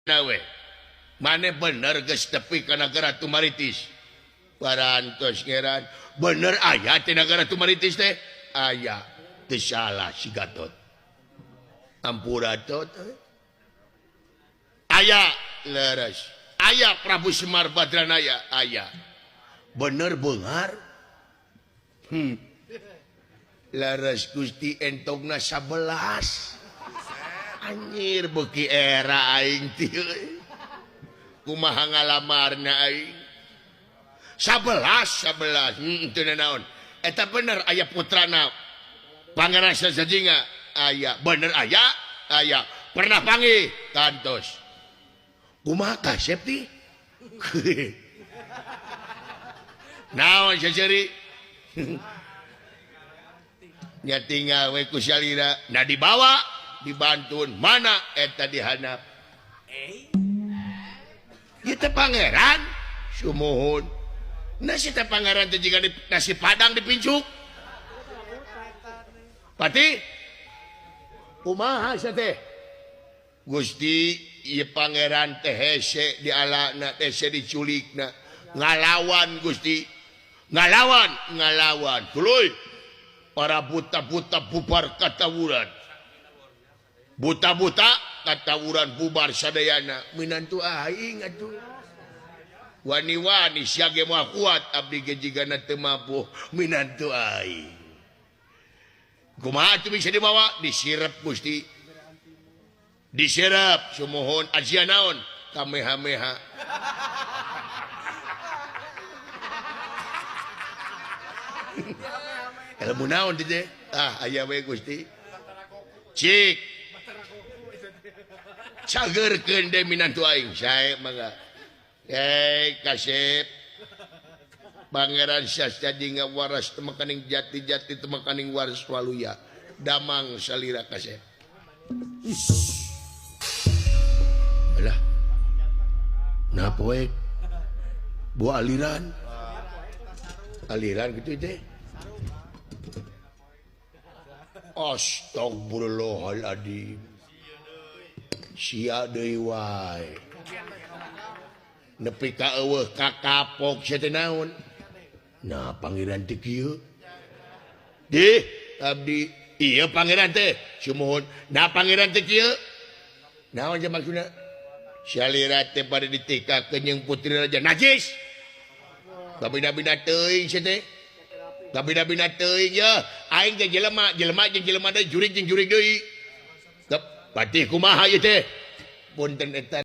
We maneh bener geus tepi ka nagara Tumaritis. Parantos ngeran bener aya teh nagara Tumaritis teh aya teu salah si Gatot. Ampura tot. Aya leres. Aya Prabu Semar Badranaya aya. Bener beunghar. Leres Gusti entogna 11. Anjir beuki era aing teh. Kumaha ngalamarna aing. 11 teu naon. Eta bener aya putrana Pangeran Sasajinga aya. Bener aya aya. Pernah panggih kantos. Kumaha kasep teh? Naon saseri? Nya tinggal we ku salira. Nah dibawa dibantun mana eta dihanap. Ieu teh pangeran sumuhun. Nasi teh pangeran teh jiga nasi padang dipincuk. Pati kumaha sia teh? Gusti ieu pangeran teh hese dialana teh hese diculikna. Ngalawan Gusti. Ngalawan, ngalawan. Tuluy para buta-buta bubar katawuran. Buta-buta katawuran bubar sadayana. Minantu aing atuh. Wani-wani sia ge moal kuat abdi ge jigana teu mampu minantu aing. Kumaha atuh bisa dibawa? Disirep Gusti. Disirep sumuhun azia naon? Kamehameha. Ilmu naon teh? Ah aya we Gusti. Cik. Cageurkeun deui minantu aing sae mangga. Kasep Pangeran Sasjadinga waras temekaning jati-jati temekaning waras waluya damang salira kasep. Alah. Nah poe buah aliran. Aliran gitu teh. Astagfirullahaladzim. Sia deui wae. Nepi ka eueuh ka kapok sia teh naon? Nah pangeran teh kieu. Dih abdi ieu pangeran teh sumuhun. Nah pangeran teh kieu. Naon teh maksudna? Salira teh bade ditikakeun jeung putri raja najis. Babina-bina teuing sia teh. Babina-bina teuing ye. Aing teh jelema, jelema jeung jelema deui, jurig jeung jurig deui. Patih kumaha ieu teh? Punten eta.